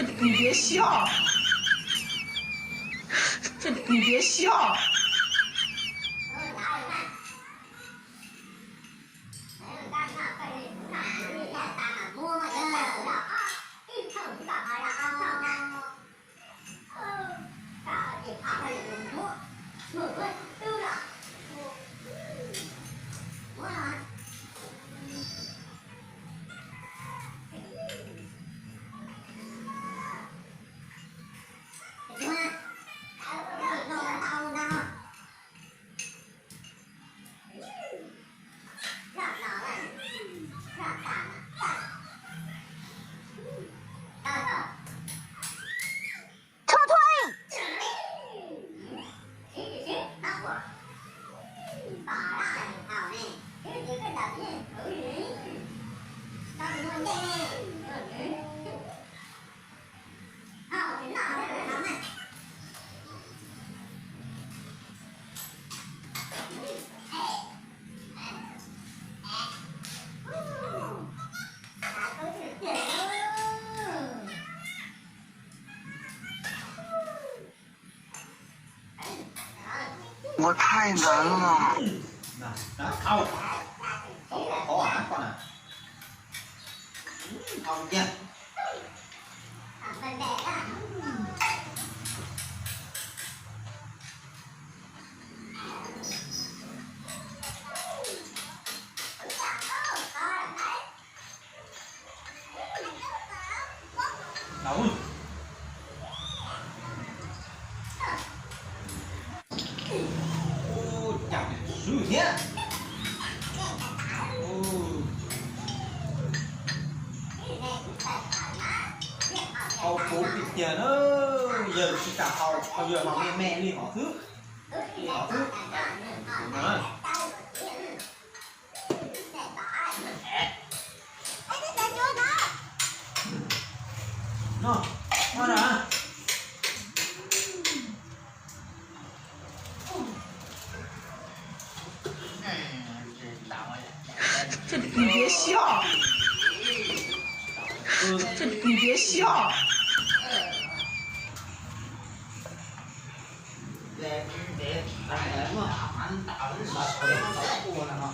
你别笑，你别笑。 Ua thaij ntawd los. Ua cas swb thiab. Hau puv tiag tiag na, yawg tsis kam hau, hau yawg hau me me li hov xwb. Li hov xwb. No, no na. 这你别笑，这你别笑。 Ua no,